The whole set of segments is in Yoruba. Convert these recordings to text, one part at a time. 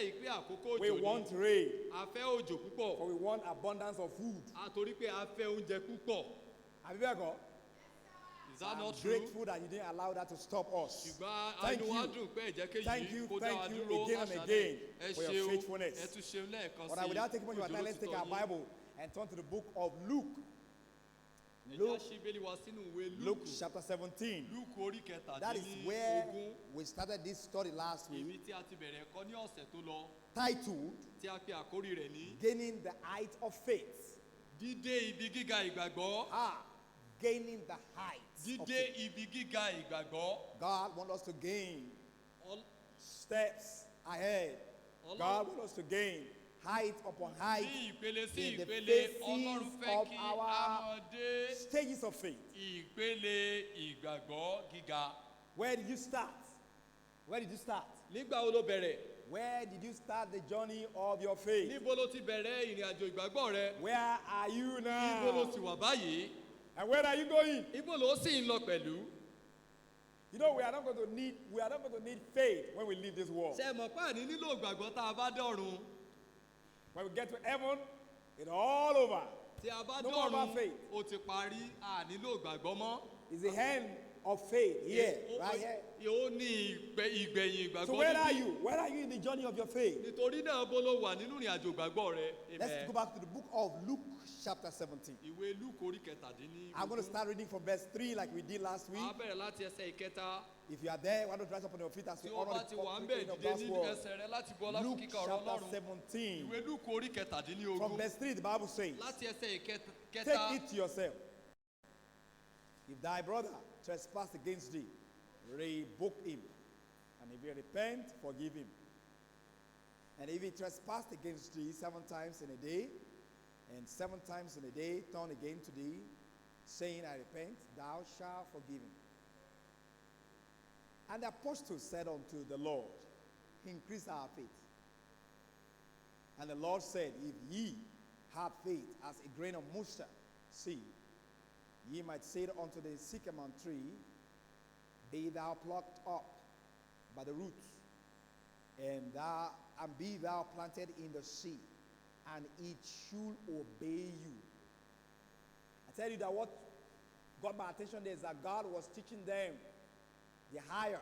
Àṣálẹ̀ yìí pé àkókò We òjò ni. want rain, A fẹ́ òjò púpọ̀. for we want abundance of food. A torí pé a fẹ́ oúnjẹ púpọ̀. Àbí bẹ́ẹ̀ kọ́? Is that I'm not true? grateful that you didn't allow that to stop us. Ṣùgbọ́n Thank inú wa you. dùn pé ẹ jẹ́ Thank kéyìí you, kó dá wa thank you dúró again and láṣálẹ̀. again Ẹ for your ṣeun, faithfulness. ẹ tún ṣeun lẹ́ẹ̀kan All sí right, without taking much of our fún time, let's take our ìdúrótìtọ́ yín. Bible and turn to the book of Luke. Ẹ jẹ́ á Luke, ṣí Bíbélì wa sínú ìwé Luke Lúùkù. chapter 17. Lúùkù orí That is kẹtàdínlógún. where we started this study last Ibi week, tí a ti bẹ̀rẹ̀ ẹ̀kọ́ ní ọ̀sẹ̀ tó lọ, titled tí a pe àkórí rẹ̀ ní Gaining the Height of Faith. Dídé ibi gíga ìgbàgbọ́. Ah, gaining the height of Dídé faith. ibi gíga ìgbàgbọ́. God wants us to gain steps ahead. Ọlọ́run- God wants us to gain height upon height Ní ìpele sí in the ìpele, phases Ọlọ́run fẹ́ of kí a our máa dé stages of faith. ìpele ìgbàgbọ́ gíga. Where did you start? Where did you start? Nígbà wo ló bẹ̀rẹ̀? Where did you start the journey of your faith? Níbo ló ti bẹ̀rẹ̀ ìrìn àjò ìgbàgbọ́ rẹ? Where are you Ibo ló now? sì wà báyìí? And where are you going? Ibo ló sì ń lọ pẹ̀lú? You know, we are not going to need faith when we leave this world. Ṣé ẹ mọ̀ pé àní nílò ìgbàgbọ́ tá a bá dọ̀run? When we get to heaven, it's all over. Tí a bá No more about dọ̀run, faith. ó ti parí, a nílò ìgbàgbọ́ mọ́. It's the end of faith here, right here. Ó ní ìgbẹ̀yìn So ìgbàgbọ́ where are níbí. you? Where are you in the journey of your faith? Nítorí náà bó ló wà nínú ìrìn àjò ìgbàgbọ́ rẹ? Let's Amen. go back to the book of Luke, chapter 17. Ìwé Lúùkù orí kẹtàdínní. I'm going to start reading from verse 3 like we did last week. A bẹ̀rẹ̀ láti ẹsẹ̀ ìkẹta. If you are there, why don't you rise up on your feet as we Tí ó honor bá the ti wà ń public bẹ̀ reading of dìde God's ní word. ẹsẹ̀ rẹ láti bu ọlá fún Luke kíkà ọ̀rọ̀ chapter Ọlọ́run. 17. Ìwé Lúùkù orí kẹtàdínlógún. From verse 3, the Bible says, Láti ẹsẹ̀ ìkẹta. Take it to yourself. If thy brother trespass against thee, rebuke him. And if he repent, forgive him. And if he trespass against thee 7 times in a day, and 7 times in a day turn again to thee, saying, I repent, thou shalt forgive him. And the apostles said unto the Lord, Increase our faith. And the Lord said, If ye have faith as a grain of mustard seed, ye might say unto the sycamore tree, Be thou plucked up by the roots, and be thou planted in the sea, and it should obey you. I tell you that what got my attention there is that God was teaching them the higher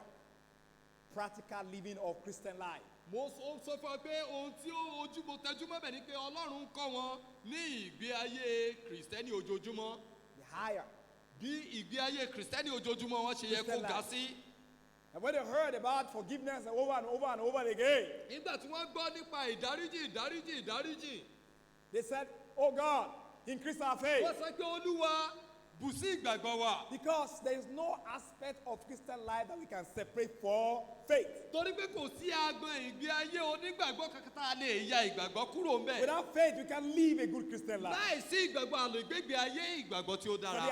practical living of Christian life. Mo sọ fún ọ pé ohun tí ó ojú mo tẹjú mọ́ bẹ̀ ni pé Ọlọ́run ń kọ́ wọn ní ìgbé ayé Kìrìsìtẹ́nì ojoojúmọ́. The higher. Bí ìgbé ayé Kìrìsìtẹ́nì ojoojúmọ́ wọn ṣe yẹ kó Christian ga life. sí. And when they heard about forgiveness over and over and over again, Nígbà tí wọ́n gbọ́ nípa ìdáríjì, ìdáríjì, ìdáríjì, they said, Oh God, increase our faith. wọ́n sọ pé Olúwa bù sí ìgbàgbọ́ wa. Because there is no aspect of Christian life that we can separate for faith. Torí pé kò sí agbọn ìgbé ayé onígbàgbọ́ kankan tá a lè ya ìgbàgbọ́ kúrò ńbẹ̀. Without faith, we can live a good Christian life. Láìsí ìgbàgbọ́ a lè gbégbé ayé ìgbàgbọ́ tí ó So dára.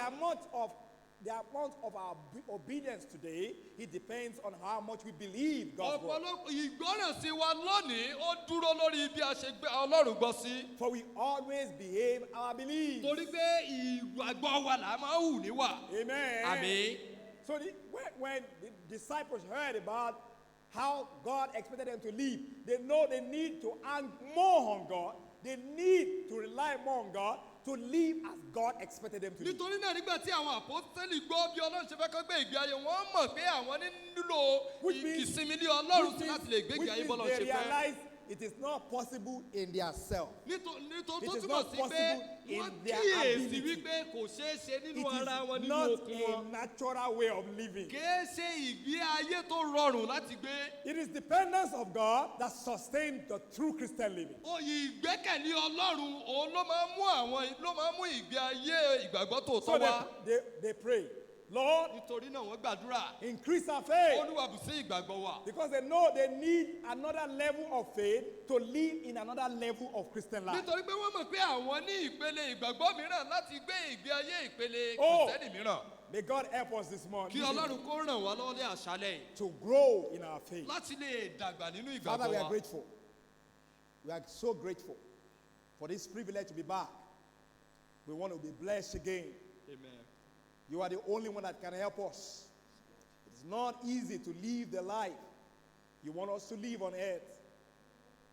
the amount of our obedience today, it depends on how much we believe God's word. Ọ̀pọ̀lọpọ̀ ìgbọ́ràn sí wa lónìí ó dúró lórí bí a ṣe gbé Ọlọ́run gbọ́ sí. For we always behave our beliefs. Torí pé ìgbàgbọ́ wa là máa ń hù níwà. Amen. Àmín. So when the disciples heard about how God expected them to live, they know they need to hang more on God. They need to rely more on God to live as God expected them to live. Nítorí náà nígbà tí àwọn àpọ́sítélì gbọ́ bí Ọlọ́run ṣe fẹ́ kó gbé ìgbé ayé wọn mọ̀ pé àwọn nílò Which means- ìsinmi lé Ọlọ́run Which sí láti lè gbé which ìgbé ayé means bọ́lọ́run they ṣe fẹ́. realize it is not possible in their self. Nítorí It tó is túmọ̀ not sí pé possible in wọ́n their kíyèsí ability. wípé kò ṣeé ṣe It nínú ara wọn is nínú not okun a wọn. natural way of living. Kìí ṣe ìgbé ayé tó rọrùn láti gbé. It is dependence of God that sustains the true Christian living. Ó ìgbẹ́kẹ̀lé Ọlọ́run òun ló máa ń mú àwọn ló máa ń mú ìgbé ayé ìgbàgbọ́ tòótọ́ So wá. they pray, Lord, Nítorí náà wọ́n gbàdúrà. increase our faith. Olúwa bù sí ìgbàgbọ́ wa. Because they know they need another level of faith to live in another level of Christian life. Nítorí pé wọ́n mọ̀ pé àwọn ní ìpele ìgbàgbọ́ mìíràn láti gbé ìgbé ayé ìpele Oh. Kìrìsìtẹ́nì mìíràn. May God help us this morning Kí Ọlọ́run kó ràn wá lọ́wọ́ ní àṣálẹ̀ yìí to grow in our faith. láti lè dàgbà nínú Father, ìgbàgbọ́ we are wa. grateful. We are so grateful for this privilege to be back. We want to be blessed again. Amen. You are the only one that can help us. It is not easy to live the life you want us to live on earth.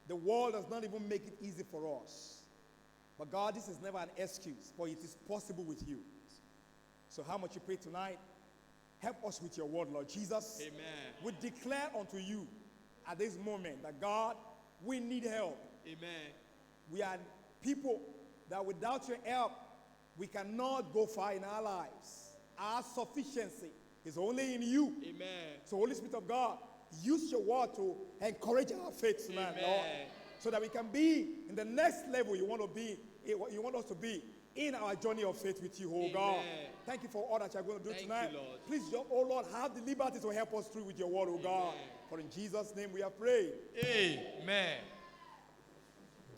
The world does not even make it easy for us. But God, this is never an excuse, for it is possible with you. So, how much you pray tonight? Help us with your word, Lord Jesus. Amen. We declare unto you at this moment that God, we need help. Amen. We are people that without your help, we cannot go far in our lives. Our sufficiency is only in you. Amen. So, Holy Spirit of God, use your word to encourage our faith tonight, Amen. Lord, so that we can be in the next level you want to be, you want us to be in our journey of faith with you, oh God. Amen. Thank you for all that you're going to do Thank you, tonight. Lord. Please, oh Lord, have the liberty to help us through with your word, oh God. Amen. For in Jesus' name we have prayed. Amen.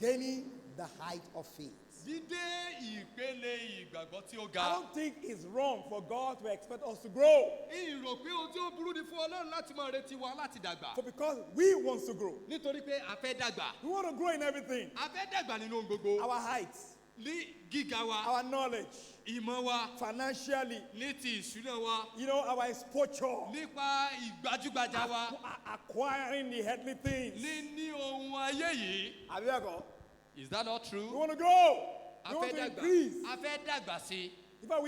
Gaining the height of faith. Dídé ìpele ìgbàgbọ́ tí ó I ga. don't think it's wrong for God to expect us to grow. Ìrò pé ohun tí ó burú ni fún Ọlọ́run láti máa retí wa láti dàgbà. For because we want to grow. Nítorí pé a fẹ́ dàgbà. We want to grow in everything. A fẹ́ dàgbà nínú ohun gbogbo. Our height, Ní gíga wa, our knowledge, ìmọ̀ wa, financially, ní ti ìṣúná wa, our exposure, nípa ìgbajúgbajà wa, acquiring the heavenly things. níní ohun ayé yìí. Have you ever got? Is that not We true? want to grow. A We want fẹ́ to dàgbà. increase. A fẹ́ dàgbà sí i. In fact,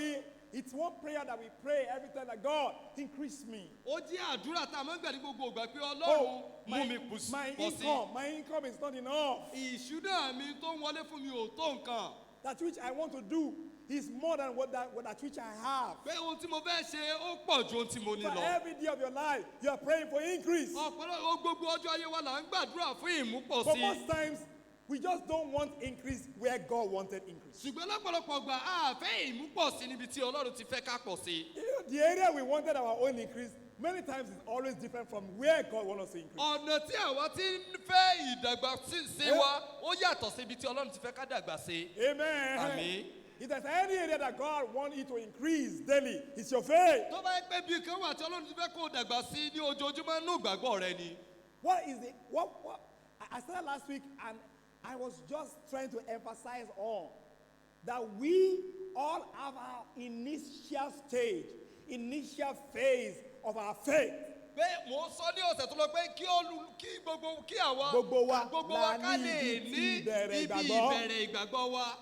it's one prayer that we pray every time that God increase me. Ó jẹ́ àdúrà tá a máa ń gbà ní gbogbo ìgbà pé Ọlọ́run mú mi pọ̀ my sí. income, my income is not enough. Ìṣúná mi tó ń wọlé fún mi ò tó nǹkan. That which I want to do is more than that which I have. Pé ohun tí mo fẹ́ ṣe ó pọ̀ ju ohun tí mo ní For lọ. every day of your life, you are praying for increase. Ọ̀pọ̀lọpọ̀ gbogbo ọjọ́ ayé wa là ń gbàdúrà fún ìmúpọ̀ But sí i. most times, we just don't want increase where God wanted increase. Ṣùgbọ́n lọ́pọ̀lọpọ̀ gbà a fẹ́ ìmúpọ̀ sí níbi tí Ọlọ́run ti fẹ́ ká pọ̀ sí. The area we wanted our own increase, many times is always different from where God wants us to increase. Ọ̀nà tí àwa ti ń fẹ́ ìdàgbà sí wa ó yàtọ̀ sí ibi tí Ọlọ́run ti fẹ́ ká dàgbà sí. Amen. Àmín. If there's any area that God wants you to increase daily, it's your faith. Tó bá yẹ pé bí kan wà tí Ọlọ́run ti fẹ́ kó o dàgbà sí ní ojoojúmọ́ nínú ìgbàgbọ́ rẹ ni. What is it? What? I started last week and I was just trying to emphasize on that we all have our initial stage, initial phase of our faith. Pé mò ń sọ ní ọ̀sẹ̀ tó lọ pé kí olú kí gbogbo kí àwa Gbogbo wa gbogbo la wa ká ní lè ibi ní tí ìbẹ̀rẹ̀ ibi ìgbàgbọ́. ìbẹ̀rẹ̀ ìgbàgbọ́ wa.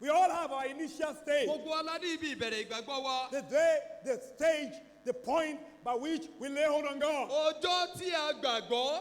We all have our initial stage. Gbogbo wa la ní ibi ìbẹ̀rẹ̀ ìgbàgbọ́ wa. The day, the stage, the point by which we lay hold on God. Ọjọ́ tí a gbàgbọ́.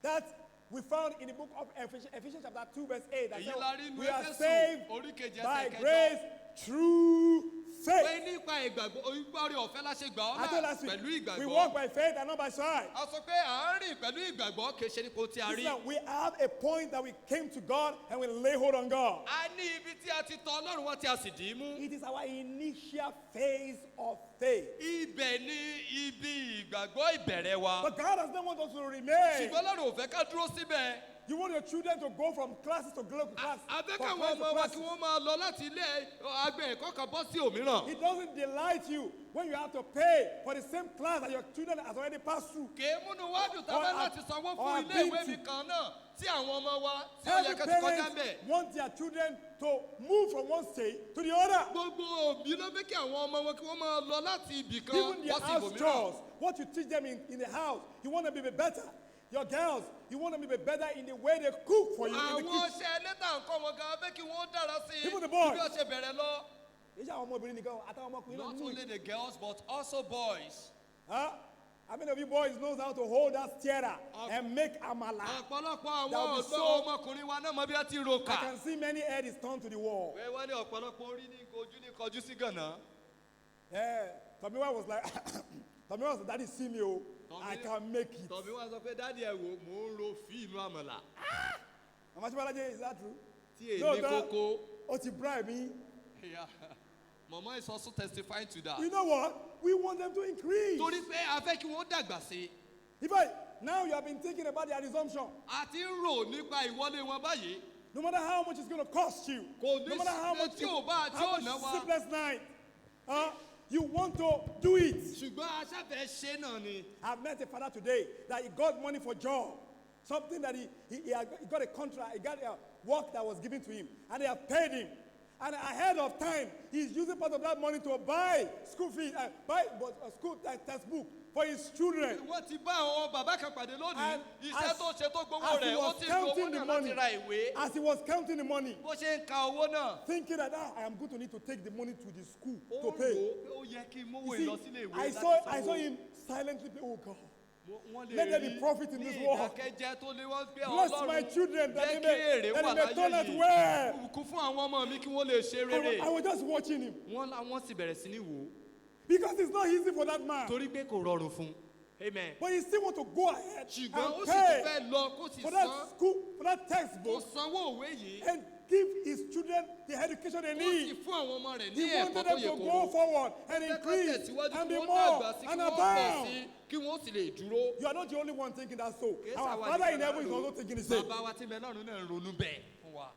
That we found in the book of Ephesians chapter 2 verse 8. That Èyí said, la rí nínú we are Éfésù saved orí kejì ẹsẹ̀ by kẹjọ. grace through Pé faith. nípa ìgbàgbọ́ ìgbà orí ọ̀fẹ́ la ṣe gbà ọ́ I told là last week, pẹ̀lú we ìgbàgbọ́. walk by faith and not by sight. A sọ pé à ń rìn pẹ̀lú ìgbàgbọ́ kì í ṣe nípa ohun tí a rí. Listen, we have a point that we came to God and we lay hold on God. A ní ibi tí a ti tọ Ọlọ́run wá tí a sì dì í mú. It is our initial phase of faith. Ibẹ̀ ni ibi ìgbàgbọ́ ìbẹ̀rẹ̀ wa. But God does not want us to remain. Ṣùgbọ́n Ọlọ́run ò fẹ́ ká dúró síbẹ̀. You want your children to go from classes to class. A fẹ́ From káwọn class to ọmọ wa class. kí wọ́n máa lọ láti ilé agbẹ̀ ẹ̀kọ́ kan bọ́ sí òmíràn. It doesn't delight you when you have to pay for the same class that your children has already passed through. Kèé múnú wá dùn tá a bá láti sanwó Or fún have ilé been ìwé mi to. kan náà tí àwọn ọmọ wa tí ó yẹ Every ká ti kọjá ń bẹ̀. parent wants their children to move from one state to the other. Gbogbo òbí ló fẹ́ kí àwọn ọmọ wọn kí wọ́n máa lọ láti ibì kan Even their bọ́ sí house ibòmíràn. chores, what you teach them in the house, you want them to be better. Your girls, you want them to be better in the way they cook for you in the Àwọn kitchen. ọṣẹ lẹ́tà nǹkan wọn gan fẹ́ kí wọ́n dára sí i Even the boys. bí wọ́n ṣe bẹ̀rẹ̀ lọ. Kì í ṣe àwọn ọmọbìnrin nìkan, àtàwọn ọmọkùnrin náà Not nínú only the girls but also boys. Huh? How many of you boys knows how to hold that stirrer and make amala? Ọ̀pọ̀lọpọ̀ àwọn That will be ọ̀dọ́ ọmọkùnrin wa náà mọ bí wọ́n ti ro I kà. can see many heads turned to the wall. Pé wọ́n ní ọ̀pọ̀lọpọ̀ orí ní ojú ní kọjú sí gànà. Yeah. Tomiwa was like, Tomiwa was like, "Daddy, see me, oh. I can make it." Tọ̀mí wá sọ pé daddy, ẹ wò, mò ń ro fíìmù àmàlà. Mama Chibalaje, is that true? Tí No, èmi kókó. Ó ti bribe me. Yeah. Mama is also testifying to that. You know what? We want them to increase. Torí pé a fẹ́ kí wọ́n dàgbà sí i. In fact, now you have been thinking about their resumption. A ti ń rò nípa ìwọlé wọn báyìí. No matter how much it's going to cost you, Kò ní no matter how much, tí ò bá tí how ò much ná wa. sleepless night, you want to do it. Ṣùgbọ́n a ṣàfẹ́ ṣe náà ni. I've met a father today that he got money for job, something that he got a contract, he got a work that was given to him, and they have paid him. And ahead of time, he's using part of that money to buy school fees, buy but, school textbook for his children. Wọ́n ti bá àwọn bàbá kan pàdé lónìí. And Iṣẹ́ tó ṣe tó gbowó as he rẹ̀, ó was ti lo owó counting the náà láti money, ra ìwé. as he was counting the money, Bó ṣe ń ka owó náà, thinking that ah, I am going to need to take the money to the school ó to rò pay. ó pé ó yẹ kí n mówó You yìí see, lọ sílé ìwé I láti saw, I sanwó. saw him silently pray, oh God, Wọ́n lè let there be rí profit in ní this world. ìdákẹ́jẹ́ tó lé wọ́n gbé Bless my Ọlọ́run children that jẹ́ they kí may, èrè that wà they may turn láyé out yìí. well. Bùkún fún àwọn ọmọ mi kí wọ́n lè ṣe I rere. was, I was just watching him Wọ́n làwọn sì bẹ̀rẹ̀ sí ní wò ó because it's not easy for that man. torí pé kò rọrùn fún un. Amen. But he still want to go ahead Ṣùgbọ́n ó and sì tún pay fẹ́ lọ kó sì for san that school, for that kó textbook, sanwó òwe yìí and give his children the education they kó sì need. fún àwọn ọmọ rẹ̀ ní He ẹ̀kọ́ wanted tó them yẹ to kóró. go forward and Fẹ́ kán increase tẹ̀síwájú and kí be wọ́n more dàgbà sí kí and wọ́n pọ̀ abound. sí kí wọ́n sì lè dúró. You are not the only one thinking that so. Kìí Our ṣàwa Father nìkan in là ń heaven is rò. also thinking the same. Bàbá wa tí ń bẹ lọ́run náà ń ronú bẹ́ẹ̀ fún wa.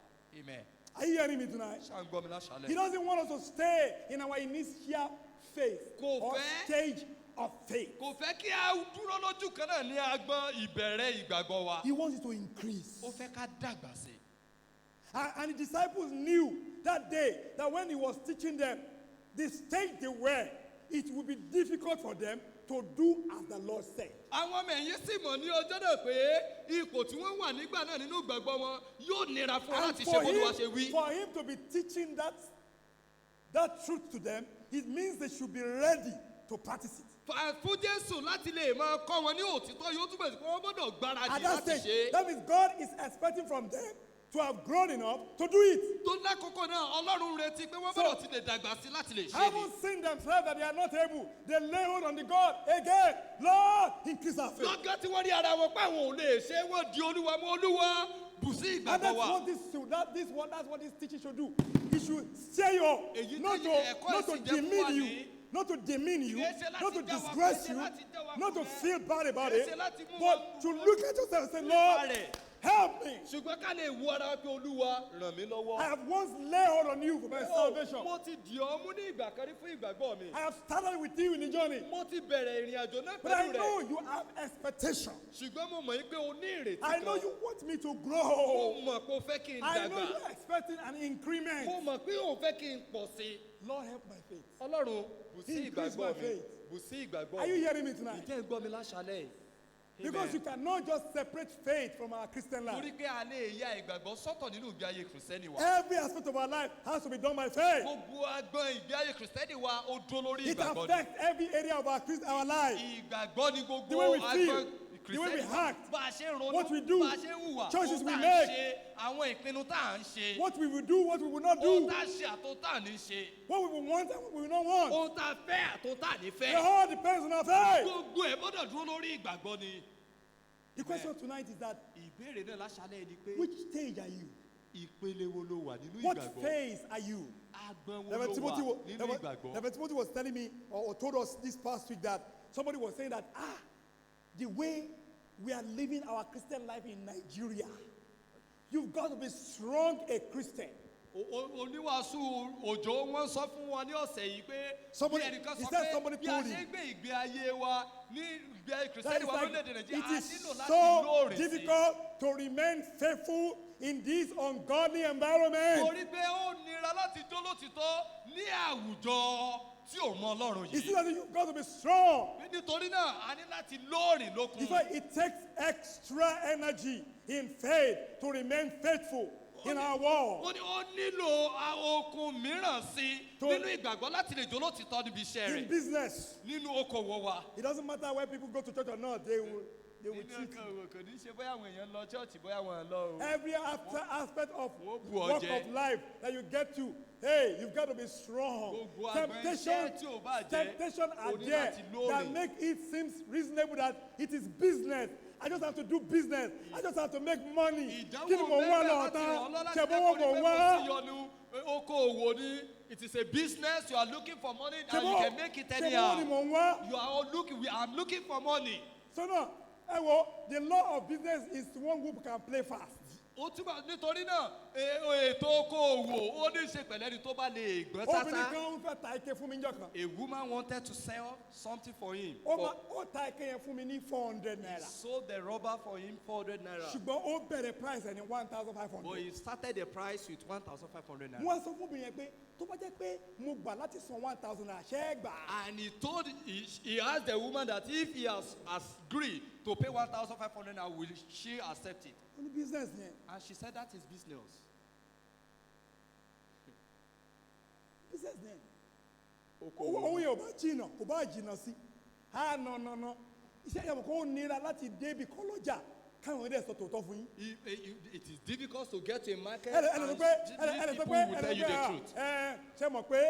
Amen. Are you hearing me tonight? Ṣá ń gbọ́ mi láṣálẹ̀. He doesn't want us to stay in our initial phase Kò or fẹ́. stage of faith. Kò fẹ́ kí a dúró lójú kan náà ní agbọ́n ìbẹ̀rẹ̀ ìgbàgbọ́ wa. He wants you to increase. Ó fẹ́ ká dàgbà sí i. And the disciples knew that day that when he was teaching them, the stage they were, it would be difficult for them to do as the Lord said. Àwọn ọmọ ẹ̀yìn sì mọ̀ ní ọjọ́ náà pé ipò tí wọ́n wà nígbà náà nínú ìgbàgbọ́ wọn yóò nira fún wọn And láti ṣe for bÓlúwa ṣe him, wí. for him to be teaching that truth to them, it means they should be ready to practice it. Fún Jésù láti lè máa kọ́ wọn ní òtítọ́ yóò túbọ̀ sí pé wọ́n gbọ́dọ̀ gbáradì At that láti ṣe stage, é. that means God is expecting from them to have grown enough to do it. Tó lákòókò náà Ọlọ́run retí pé wọ́n So- gbọ́dọ̀ ti lè dàgbà sí láti lè ṣe é ni. Having seen themselves that they are not able, they lay hold on the God again. Lord, increase our faith. Lọ́gán tí wọ́n rí ara wọn pé àwọn ò lè ṣe é, wọ́n di Olúwa mú Olúwa bù sí And ìgbàgbọ́ that's wa. what this should, that this what that's what this teaching should do. It should stir you up, Èyí not tí to ẹ̀kọ́ not to ẹ̀sìn jẹ́ fún wa demean you, nìyí. not to demean you, Kìí ṣe láti not to já wa- disgrace kìí ṣe you, láti já wa not to kulẹ̀. feel bad about Kìí it, ṣe láti mú but wa to look at yourself and say, nípa Lord, rẹ̀. help me. Ṣùgbọ́n ká lè wo ara wa pé Olúwa ràn mí lọ́wọ́. I have once laid hold on you for my salvation. Mo ti dì ọ́ mú ní ìgbà kan rí fún ìgbàgbọ́ mi. I have started with you in the journey, Mo ti bẹ̀rẹ̀ ìrìn àjò náà but I pẹ̀lú rẹ̀. know you have expectation. Ṣùgbọ́n mo mọ̀ yín pé o ní ìrètí I know kan. you want me to Mo grow. mọ̀ pé o fẹ́ kí n I know dàgbà. you are expecting an increment. Mo mọ̀ pé o fẹ́ kí n pọ̀ sí i. Lord, help my faith. Ọlọ́run bù sí Increase ìgbàgbọ́ my mi. faith. Bù sí ìgbàgbọ́ Are you mi. hearing me tonight? Ǹjẹ́ ń gbọ́ mi láṣálẹ̀ yìí? Because you cannot just separate faith from our Christian life. Torí pé a lè ya ìgbàgbọ́ sọ́tọ̀ nínú ìgbé ayé Kìrìsìtẹ́nì wa. Every aspect of our life has to be done by faith. Gbogbo agbọn ìgbé ayé Kìrìsìtẹ́nì wa ó dúró lórí It ìgbàgbọ́ ni. affects every area of our life. Ìgbàgbọ́ ni gbogbo The way we feel, agbọn the way we Kìrìsìtẹ́nì wa. act, Bá a ṣe ń ronú, what we do, bá a ṣe ń hùwà, choices ohun we tá à ń make. ṣe, àwọn ìpinnu tá à ń ṣe, What we will do, what we will not ohun do, tá a ṣe àtohun tá à ní ṣe, what we will want and what we will not want. ohun tá a fẹ́ àtohun tá à ní It fẹ́. all depends on our faith. Gbogbo ẹ̀ gbọ́dọ̀ dúró lórí ìgbàgbọ́ ni. The question tonight is that Ìbéèrè náà láṣálẹ̀ ni pé which stage are you? ìpele wo ló wà nínú What ìgbàgbọ́? phase are you? Agbọn wo Reverend ló Timothy, wà nínú ìgbàgbọ́? Reverend Timothy was telling me or told us this past week that somebody was saying that the way we are living our Christian life in Nigeria, you've got to be strong a Christian. Oníwàásù òjò wọn sọ fún wa ní ọ̀sẹ̀ yìí pé Somebody- bí ẹnìkan he sọ said pé somebody bí a told ṣe him. ń gbé ìgbé ayé wa ní ìgbé ayé That kìrìsìtẹ́nì is wa like, lórílẹ̀‐èdè Nàìjíríà it a is nílò láti so lóòrè sí. difficult to remain faithful in this ungodly environment. Torí pé ó nira láti jó lótìtọ́ ní àwùjọ tí ò mọ Ọlọ́run It's yìí. that you've got to be strong. Nítorí náà a ní láti lóòrìn lókun. In fact, it takes extra energy in faith to remain faithful in our world. Ó ní ó nílò okun mìíràn sí i nínú ìgbàgbọ́ láti lè jó lótìtọ́ níbi iṣẹ́ In rẹ̀ business, nínú okòwò wa. it doesn't matter where people go to church or not, they will Nínú treat you. okòwò kò ní ṣe bóyá àwọn èèyàn lọ chọ́ọ̀chì bóyá wọn lọ o. Every aspect of Wọ́n bù ọ́ work jẹ. of life that you get to, hey, you've got to be strong. Gbogbo agbọn Temptation, iṣẹ́ tí ò bá jẹ́, temptation o are ní there láti lóòrè. that make it seems reasonable that it is business. I just have to do business. I just have to make money. Ìdánwò Kí ni mò ń wá mẹ́fẹ̀ẹ́ lọ láti ọ̀tá? ràn ọ́ lọ́wọ́ láti Ṣé jẹ́ bówó kó mò rí ń pé kò wá? sí yọnu okòwò ni. It is a business, you are looking for money Ṣé and you bówó can make it ṣé bówó ni anyhow. mò ń wá? You are all looking, we are looking for money. So now, ẹ wo, the law of business is one who can play fast. Ó túbọ̀ nítorí náà ètò okòòwò ó ní í ṣe pẹ̀lú ẹni tó bá lè gbọ́n Obìnrin sásá. kan ń fẹ́ ta ike fún mi níjọ́ kan. A woman wanted to sell something for him. Ó ma ó ta ike yẹn fún mi ní 400 He naira. sold the rubber for him 400 naira. Ṣùgbọ́n ó bẹ̀rẹ̀ price ẹ̀ ní 1,500. But he started the price with 1,500 naira. Mo wá sọ fún obìnrin yẹn pé tó bá jẹ́ pé mo gbà láti san 1,000 naira, ṣé ẹ gbà á? And he asked the woman that if he has agreed to pay 1,500 naira, will she accept it? Ó ní business yẹn. And she said that is business. Business yẹn. Owó yẹn ò bá jìnnà, kò bá jìnnà sí. Ah, no, no, no. Iṣẹ́ yẹn kò nira láti débi kọ́ lọ́jà káwọn ẹ̀dẹ̀ sọ tòótọ́ fún yín. It is difficult to get to a market Ẹ lè and sọ pé ẹ lè sọ people pé will ẹ tell lè you sọ the pé truth. ẹ ṣe mọ̀ pé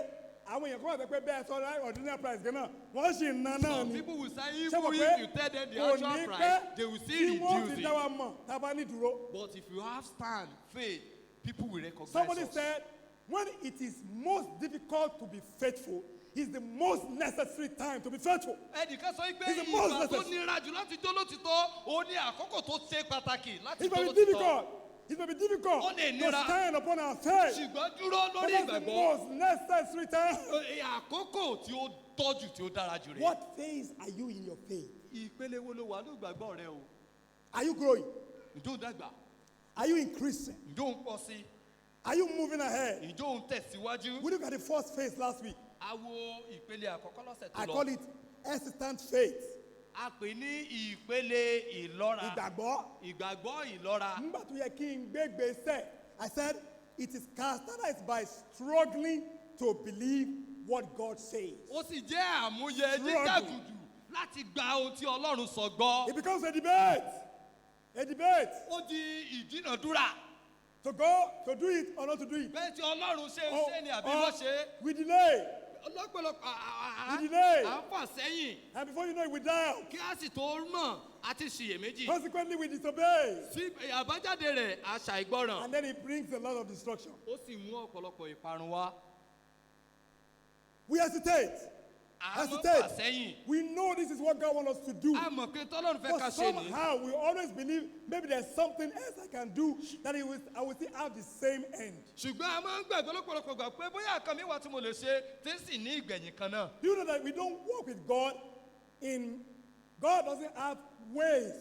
àwọn èèyàn kan wà pé bẹ́ẹ̀ sọ ordinary price gan náà wọ́n sì ń ná náà Some ni. people will say Ṣé even mọ̀ if pé you tell them the kò actual ní price, pẹ́ they will still tí wọ́n ti reduce dá it. wa mọ̀ tá a bá ní dúró. But if you have stand, faith, people will recognize Somebody us. said, when it is most difficult to be faithful, is the most necessary time to be faithful. Ẹnìkan sọ pé It's the most ìgbà tó necessary. nira jù láti jó lótìtọ́, ó ní àkókò tó ṣe pàtàkì láti It jó may be lótìtọ́. difficult. It may be difficult Ó lè to nira. stand upon our faith. Ṣùgbọ́n dúró But lórí that's the ìgbàgbọ́. most necessary time. Àkókò tí ó tọ́jú tí ó dára jù rẹ̀. What phase are you in your faith? Ìpele wo ló wà ní ìgbàgbọ́ rẹ o? Are you growing? Ǹjẹ́ ò ń dàgbà? Are you increasing? Ǹjẹ́ ò ń pọ̀ sí? Are you moving ahead? Ǹjẹ́ ò ń tẹ̀síwájú? We looked at the first phase last week. A wo ìpele àkọ́kọ́ lọ́sẹ̀ tó I lọ. call it hesitant faith. A pè ní ìpele ìlọ́ra. Ìgbàgbọ́. Ìgbàgbọ́ ìlọ́ra. Nígbà tó yẹ kí n gbé gbèsè, I said it is characterized by struggling to believe what God says. Ó sì jẹ́ àmúyẹ Struggle. jíjàgùdù láti gba ohun tí Ọlọ́run sọ gbọ́. It becomes a debate. A debate Ó di ìdínàdúrà. to go, to do it or not to do it. Bẹ́ẹ̀ tí Ọlọ́run ṣe ń Or- ṣe ni àbí or wọ́n ṣe. we delay. Lọ́pọ̀lọpọ̀ We delay. à ń fà sẹ́yìn And before you know it, we doubt. kí a sì tó mọ̀ àti ṣiyèméjì. Consequently, we disobey. Sí àbájáde rẹ̀, àṣà ìgbọràn. And then it brings a lot of destruction. Ó sì mú ọ̀pọ̀lọpọ̀ ìparun wá. We hesitate. À ń fà Hesitate. sẹ́yìn. We know this is what God wants us to do. A mọ̀ pé tọ́lọ́run fẹ́ But ká ṣe ní. somehow we always believe maybe there's something else I can do that I will still have the same end. Ṣùgbọ́n a máa ń gbàgbọ́ lọ́pọ̀lọpọ̀ gbà pé bóyá nǹkan mi wà tí mo lè ṣe tí ń sì ní ìgbẹ̀yìn kan náà. Do you know that we don't work with God in God doesn't have ways,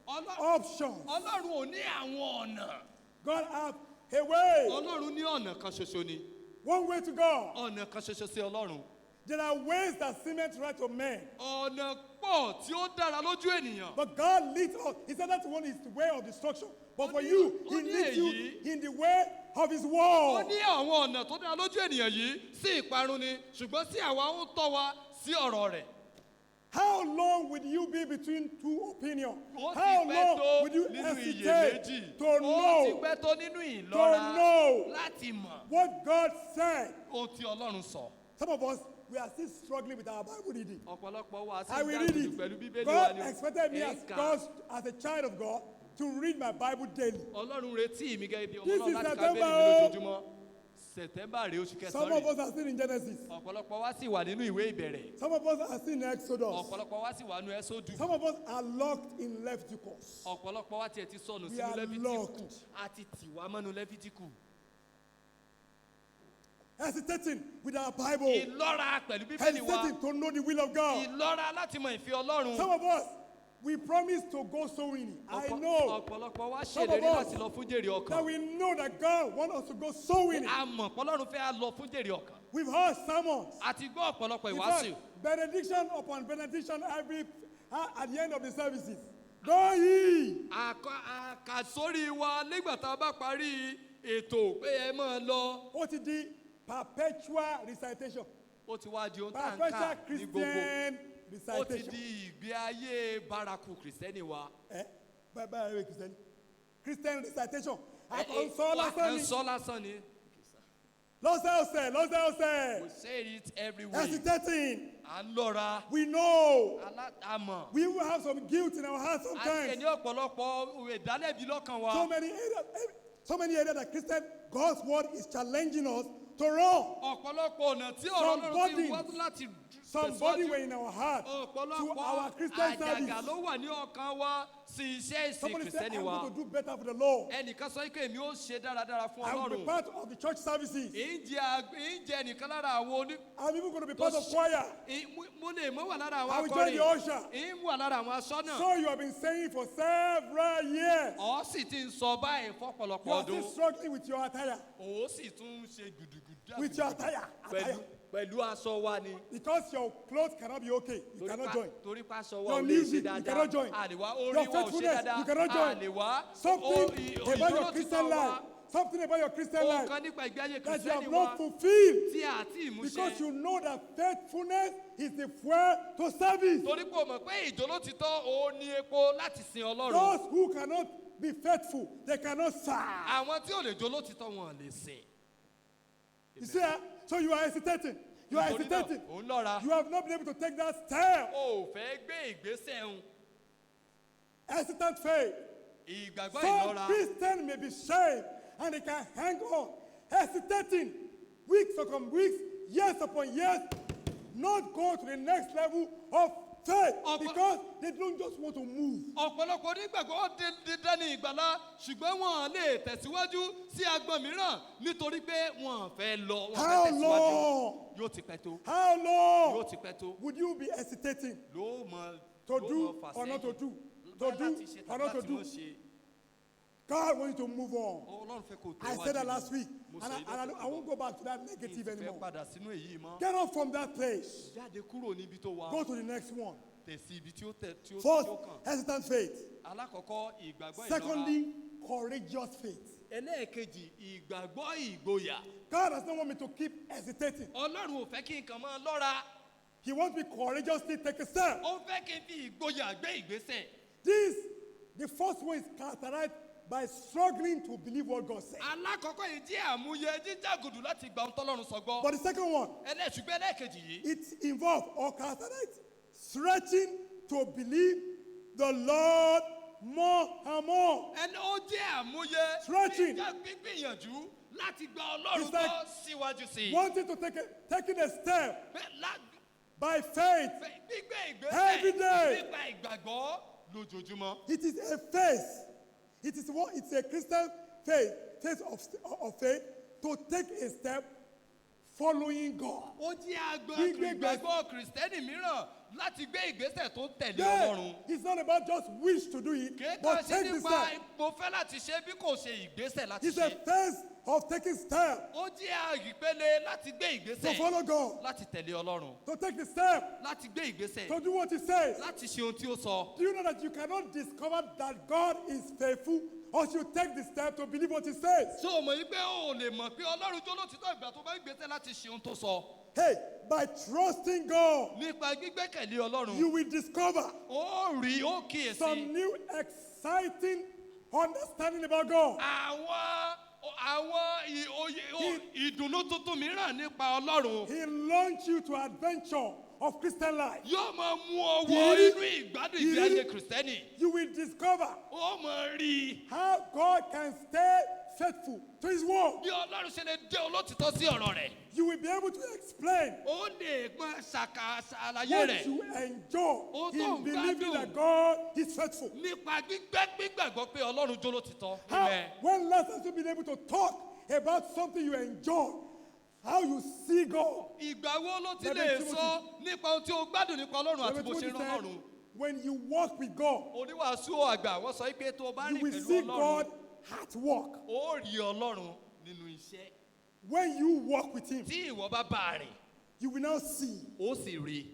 options. Ọlọ́run ò ní àwọn ọ̀nà. God have a way. Ọlọ́run ní ọ̀nà kan ṣoṣo ni. One way to God. Ọ̀nà kan ṣoṣo sí Ọlọ́run. There are ways that seem right to men. Ọ̀nà pọ̀ tí ó dára lójú ènìyàn. But God leads us. He said that one is the way of destruction. But for Ó ní- you, ó He ní leads you èyí. in the way of His Ó word. ní àwọn ọ̀nà tó dára lójú ènìyàn yìí sí ìparun ni, ṣùgbọ́n sí àwa ń tọ́ wa sí ọ̀rọ̀ rẹ̀. How long will you be between two opinions? Ó ti How pẹ́ long tó will you nínú hesitate iyèméjì. to Ó ti know pẹ́ tó nínú ìlọ́ra know. láti mọ̀ what God said? ohun tí Ọlọ́run sọ. Some of us, we are still struggling with our Bible reading. Ọ̀pọ̀lọpọ̀ wa sí I will read dágbùdù pẹ̀lú it. Bíbélì wa God ni o. expected me as, Ẹ kà á. God's, as a child of God to read my Bible daily. Ọlọ́run retí mi gẹ́gẹ́ bí ọmọ This náà is láti ka September, Bíbélì mi lójoojúmọ́. September rèé, oṣù Some kẹsàn-án of rèé. us are still in Genesis. Ọ̀pọ̀lọpọ̀ wa sì wà nínú ìwé ìbẹ̀rẹ̀. Some of us are still in Exodus. Ọ̀pọ̀lọpọ̀ wa sì wà nínú Ẹ́sódù. Some of us are locked in Leviticus. Ọ̀pọ̀lọpọ̀ wa tiẹ̀ ti sọnù We sínú are Lẹ́fítíkù. locked. A ti tì wá mọ́nu Lẹ́fítíkù. Hesitating with our Bible. Ìlọ́ra pẹ̀lú Bíbélì wa. Hesitating to know the will of God. Ìlọ́ra láti mọ ìfẹ́ Ọlọ́run. Some of us, we promise to go soul winning. I know Ọ̀pọ̀lọpọ̀ wa Some of ṣèlérí us láti lọ fún jèrè that ọkàn. we know that God wants us to go soul winning. A mọ̀ pọ́lọ́run fẹ́ á lọ fún jèrè ọkàn. We've heard sermons. A ti gbọ́ ọ̀pọ̀lọpọ̀ In ìwàásù. fact, benediction upon benediction every at the end of the services. Go ye. Àkàsórí wa nígbà tá a bá parí ètò pé ẹ máa lọ. Ó ti di perpetual recitation. Ó ti wá di ohun tá à ń Perpetual kà ní gbogbo. Christian Ó ti recitation. di ìgbé ayé bárakú Kìrìsìtẹ́nì wa. Ẹ bẹ́ẹ̀ bẹ́ẹ̀ Christian Christian recitation. Ẹ, ẹ, Àkànṣọ́ a lásán kàn ni. sọ lásán ni. Lọ́sẹ̀ọ̀sẹ̀ lọ́sẹ̀ọ̀sẹ̀. We say it every week. Hesitating. À ń lọ́ra. We know. A mọ̀. We will have some guilt in our hearts A ti ẹ̀ sometimes. ní ọ̀pọ̀lọpọ̀ ìdálẹ́bi lọ́kàn wa. So many areas that Christian God's word is challenging us to run. Ọ̀pọ̀lọpọ̀ ọ̀nà tí ọ̀rọ̀ Some Ọlọ́run ti wá burdens, láti some tẹ̀síwájú. burden were in our heart to Ọ̀pọ̀lọpọ̀ our Christian àjàgà service. ló wà ní ọkàn wa sí Sí iṣẹ́ ìsìn Somebody said, kìrìsìtẹ́nì I'm wa. going to do better for the Lord. Ẹnìkan sọ pé èmi ó ṣe dáradára fún I will be Ọlọ́run. part of the church services. Ìjẹ́ ẹnìkan lára àwọn oní. I'm even going to be part of choir. Mo lè mọ́ wà lára àwọn I will join the akọrin. usher. Ń wà lára àwọn aṣọ́nà. So you have been saying for several years. Ọ̀ sì ti ń sọ báyìí fọ́pọ̀lọpọ̀ You are still ọdún. struggling with your attire. Ó sì tún ń ṣe gudugudu. With your attire. Pẹ̀lú Attire. pẹ̀lú aṣọ wa ni. Because your clothes cannot be okay. You cannot join. Torí pa aṣọ wa Your ò lè ṣe music, you dáadáa. cannot join. A lè wá Your orí wa ò ṣe faithfulness, dáadáa. you cannot A join. lè wá. Something about your Christian life. Something about your Christian Ohun life kan nípa ìgbé ayé that you kìrìsìtẹ́nì have wa not fulfilled. tí a ti ìmúṣẹ. Because you know that faithfulness is the fuel to service. Torí pé o mọ̀ pé ìjólótìtọ́ òun ni epo láti sin Ọlọ́run. Those who cannot be faithful, they cannot serve. Àwọn tí ò lè jólótìtọ́ wọn ò lè sìn. You see, eh? So you are hesitating. You are Nítorí náà, hesitating. ò ń lọ́ra. You have not been able to take that step. O ò fẹ́ gbé ìgbésẹ̀ ń. Hesitant faith. Ìgbàgbọ́ Some ìlọ́ra. Christians may be saved and they can hang on, hesitating weeks upon weeks, years upon years, not go to the next level of faith because they don't just want to move. Ọ̀pọ̀lọpọ̀ onígbàgbọ́ dídá ní ìgbàlá ṣùgbọ́n wọn lè tẹ̀síwájú sí agbọn mìíràn nítorí pé wọn fẹ́ lọ, wọn fẹ́ How tẹ̀síwájú. long? Yóò ti pẹ́ tó. How Yóò long ti pẹ́ tó. would you be hesitating Ló mọ to ló mọ do fà or not to sẹ́yìn. do? To Bá do láti ṣe or tàbí not to láti do? mọ́ ṣe. God wants you to move on. Ọlọ́run fẹ́ kó I said that tẹ̀wájú. last week, Mo and sọ I, èyí and I, lọ́sẹ̀ I won't go back to that negative fẹ́ anymore. padà sínú èyí mọ́. Get up from that place. Jáde kúrò níbi tó wà. Go to the next one. Tẹ̀sí ibi tí ó tẹ̀ tí ó tí First, ó kàn. hesitant faith. Alákọ̀ọ́kọ́, ìgbàgbọ́ ìlọ́ra. Secondly, courageous faith. Ẹlẹ́ẹ̀kejì, ìgbàgbọ́ ìgboyà. God does not want me to keep hesitating. Ọlọ́run ò fẹ́ kí nǹkan máa lọ́ra. He wants me courageously take a step. Ó fẹ́ kí n fi ìgboyà gbé ìgbésẹ̀. This, the first one is characterized by struggling to believe what God said. Alákọ̀ọ́kọ́ yìí jẹ́ àmúyẹ jíjàgùdù láti gba ohun tọ́lọ́run sọ gbọ́. But the second one, Ṣùgbọ́n ẹlẹ́ẹ̀kejì yìí, it involves or characterized stretching to believe the Lord more and more. ẹni ó jẹ́ àmúyẹ Stretching. gbígbìyànjú láti gba Ọlọ́run It's like gbọ́ síwájú sí i. Wanting to take a, taking a step Pé lá- by faith. pé gbígbé ìgbésẹ̀ Every day. nípa ìgbàgbọ́ lójoojúmọ́. It is a faith. It is what it's a Christian faith, faith of faith to take a step following God. Ó jẹ́ agbọn Gbígbé ìgbàgbọ́ kìrìsìtẹ́nì mìíràn láti gbé ìgbésẹ̀ tó ń tẹ̀lé Yeah, Ọlọ́run. it's not about just wish to do it, Kéka but ṣe take the nípa step. mo fẹ́ láti ṣe bí kò ṣe ìgbésẹ̀ láti It's a ṣe. phase of taking step Ó jẹ́ ìpele láti gbé to ìgbésẹ̀ follow God, láti tẹ̀lé Ọlọ́run, to take the step, láti gbé ìgbésẹ̀, to do what He says. láti ṣe ohun tí ó sọ. Do you know that you cannot discover that God is faithful until you take the step to believe what He says? Ṣé o mọ̀ yí pé o ò lè mọ̀ pé Ọlọ́run jó lótìtọ́ ìgbà tó bá gbésẹ̀ láti ṣe ohun tó sọ? Hey, by trusting God, Nípa gbígbẹ́kẹ̀lé Ọlọ́run, you will discover ó rí ó kíyèsí some new exciting understanding about God. Àwọn ìdùnnú tuntun mìíràn nípa Ọlọ́run. He launched you to adventure of Christian life. Yóò máa mú ọ wọ inú ìgbádùn ìgbé ayé kìrìsìtẹ́nì. You will discover Ó máa rí i how God can stay faithful to His word. bí Ọlọ́run ṣe lè dé olótìtọ́ sí ọ̀rọ̀ rẹ̀. You will be able to explain Ó lè gbọ́n ṣàkà ṣàlàyé what rẹ̀ you enjoy Ohun tó in ń believing gbádùn. that God is faithful. Nípa gbígbàgbọ́ pé Ọlọ́run jó lótìtọ́. How, Amen. when last have you been able to talk about something you enjoy? How you see God? Ìgbà wo ló ti Reverend lè Timothy. sọ nípa ohun tí o gbádùn nípa Ọlọ́run àti Reverend bó ṣe Timothy rán said, Ọlọ́run? when you walk with God, Oníwàásù àgbà wọ́n sọ pé tó o bá you rìn will pẹ̀lú see Ọlọ́run, God at work. ó rí Ọlọ́run nínú iṣẹ́. When you walk with Him, Tí ìwọ bá bá a rìn, you will now see. ó sì rí,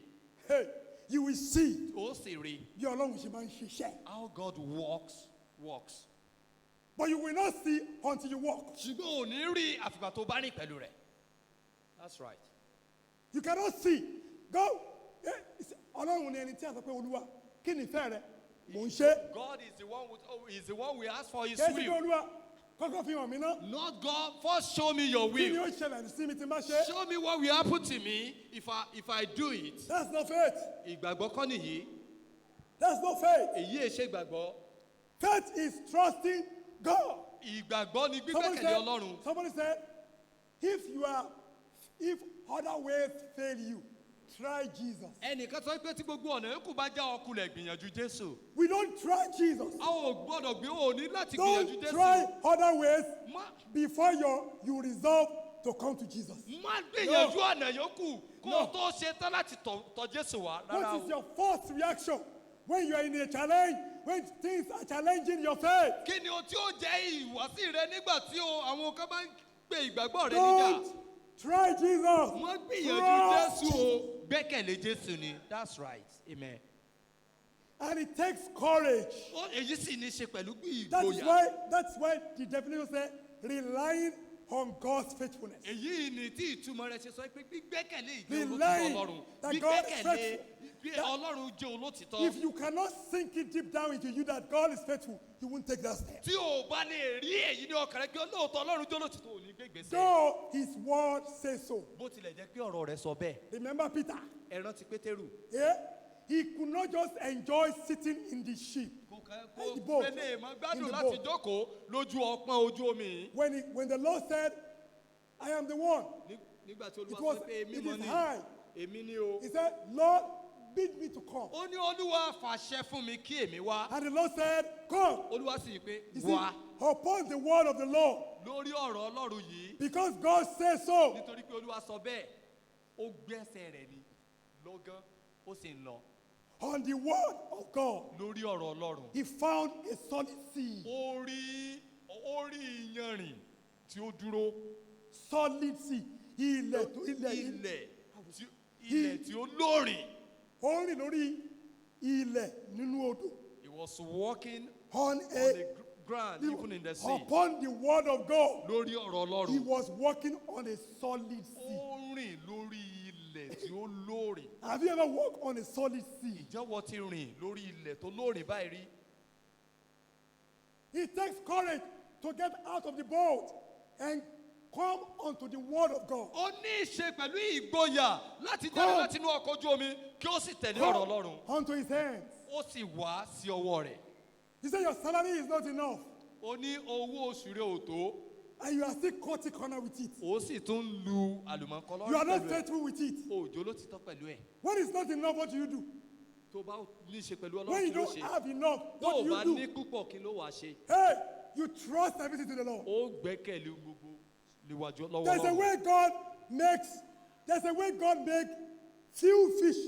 Hey, you will see ó sì rí bí Ọlọ́run ṣe máa ń ṣiṣẹ́. How God works works. But you will not see until you walk. Ṣùgbọ́n ò ní rí àfìgbà tó bá rìn pẹ̀lú rẹ̀. That's right. You cannot see. God, Ọlọ́run ni ẹni tí a sọ pé Olúwa, kí ni ìfẹ́ rẹ? Mò ń ṣe. God is the one with, oh, is the one we ask for His Kì í ṣe pé will. Olúwa, kọ́kọ́ fi hàn mí ná. Not God, first show me your Kí ni will. ó ṣẹlẹ̀ sí mi tí n bá ṣe? Show me what will happen to me if I do it. That's not faith. Ìgbàgbọ́ kọ́ nìyí. That's not faith. Èyí è ṣe ìgbàgbọ́. Faith is trusting God. Ìgbàgbọ́ ni Somebody gbígbẹ́kẹ̀lé said, Ọlọ́run. somebody said, if other ways fail you, try Jesus. Ẹnìkan sọ pé tí gbogbo ọ̀nà yòókù bá já ọ kulẹ̀, gbìyànjú Jésù. We don't try Jesus. A ò gbọ́dọ̀ gbé òní láti gbìyànjú Don't Jésù. try other ways Má before you resolve to come to Jesus. má gbìyànjú ọ̀nà yòókù kó o No. tó ṣe tán láti tọ̀ Jésù wá. Rárá What is o. your first reaction when you are in a challenge, when things are challenging your faith? Kí ni o tí ó jẹ́ ìwàsí rẹ nígbà tí àwọn kan bá ń pe ìgbàgbọ́ rẹ níjà? Don't try Jesus. Má gbìyànjú Trust Jésù o. Gbẹ́kẹ̀lé Jésù ni. That's right, amen. And it takes courage. Èyí sì ní í ṣe pẹ̀lú That is ìgboyà. why that's why the definition says relying on God's faithfulness. Èyí ni tí ìtumọ̀ rẹ̀ ṣe sọ pé gbígbẹ́kẹ̀lé ìjẹ́ olótìtọ́ Relying Ọlọ́run. that God is Gbígbẹ́kẹ̀lé faithful. pé Ọlọ́run jẹ́ olótìtọ́. If you cannot sink it deep down into you that God is faithful, you won't take that step. Tí o bá lè rí èyí ní ọkàn rẹ pé olóòótọ́ Ọlọ́run jẹ́ olótìtọ́, ò ní gbé ìgbésẹ̀. Though his word says so. Bó tilẹ̀ jẹ́ pé ọ̀rọ̀ rẹ̀ sọ bẹ́ẹ̀. Remember Peter. Ẹ rántí Pétérù. Yeah? He could not just enjoy sitting in the ship. Kò kàn In the kò boat. lè mọ In gbádùn the láti boat. jókòó lójú ọpọ́n ojú omi yìí. When the Lord said, "I am the one," Nígbà tí Olúwa It was- sọ pé èmi it mọ̀ is ni I. èmi ni o. He said, "Lord, bid me to come." Ó ní, "Olúwa, fàṣẹ fún mi kí èmi wá." And the Lord said, "Come." Olúwa sì pé, You see, "Wá." upon the word of the Lord, Lórí ọ̀rọ̀ Ọlọ́run yìí, because God says so, nítorí pé Olúwa sọ bẹ́ẹ̀, ó gbẹ́sẹ̀ rẹ̀ ni lọ́gán, ó sì ń lọ. On the word of God, Lórí ọ̀rọ̀ Ọlọ́run, he found a solid seed. Ó rí iyanrìn tí ó dúró. Solid seed. Ilẹ̀ tó ilẹ̀ Ilẹ̀ tí ó lóòrìn. Ó rìn lórí ilẹ̀ nínú odò. He was walking On on a the ground, even in the sea. Upon the word of God, Lórí ọ̀rọ̀ he Ọlọ́run, was walking on a solid sea. ó rìn lórí ilẹ̀ tí ó lóòrìn. Have you ever walked on a solid sea? Ǹjẹ́ wọ́n ti rìn lórí ilẹ̀ tó lóòrìn báyìí rí? It takes courage to get out of the boat and come onto the word of God. Ó ní í ṣe pẹ̀lú ìgboyà láti jáde Come. láti inú ọkọ̀ ojú omi kí ó sì tẹ̀lé ọ̀rọ̀ Come Ọlọ́run. onto his hands. Ó sì wá sí ọwọ́ rẹ̀. You say your salary is not enough Ó ní owó oṣù rẹ̀ ò tó. and you are still cutting corner with it. Ó sì tún ń lu àlùmọ̀kọ́lọ́rì You are not pẹ̀lú ẹ̀. faithful with it. Òjò ló ti tọ́ pẹ̀lú ẹ̀. When it's not enough, what do you do? Tó bá ní í ṣe pẹ̀lú When Ọlọ́run, you kí ló don't ṣe? have enough, Tó what o do bá you ní do? púpọ̀, kí ló wàá ṣe? Hey, you trust everything to the Lord. Ó gbẹ́kẹ̀lé ohun gbogbo níwájú lọ́wọ́ There's a Ọlọ́run. way God makes, there's a way God makes few fish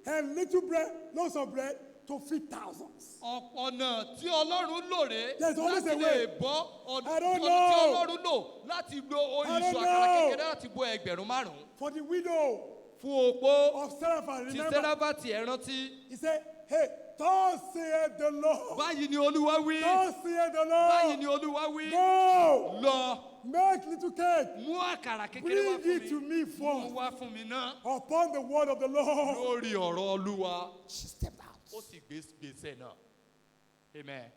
and little bread, loaves of bread to feed thousands. Ọ̀pọ̀ ọ̀nà tí Ọlọ́run lò rèé There's always láti a way. lè bọ́ ọ̀nà I don't tí know. Ọlọ́run lò láti lo I iṣu don't àkàrà know. kékeré láti bọ́ 5,000. For the widow Fún opó of Zarephath, ti remember, Sẹ́ráfàtì, ẹ rántí. he said, "Hey, thus saith the Lord. Báyìí ni Olúwa wí. Thus saith the Báyìí ni Lord. Olúwa wí. Go, Lọ, make little cake, mú àkàrà kékeré wá bring fún it to mi. me Mú first." wá fún mi náà. Upon the word of the Lord, Lórí ọ̀rọ̀ Olúwa, she stepped out. ó sì gbé gbèsè náà. Amen.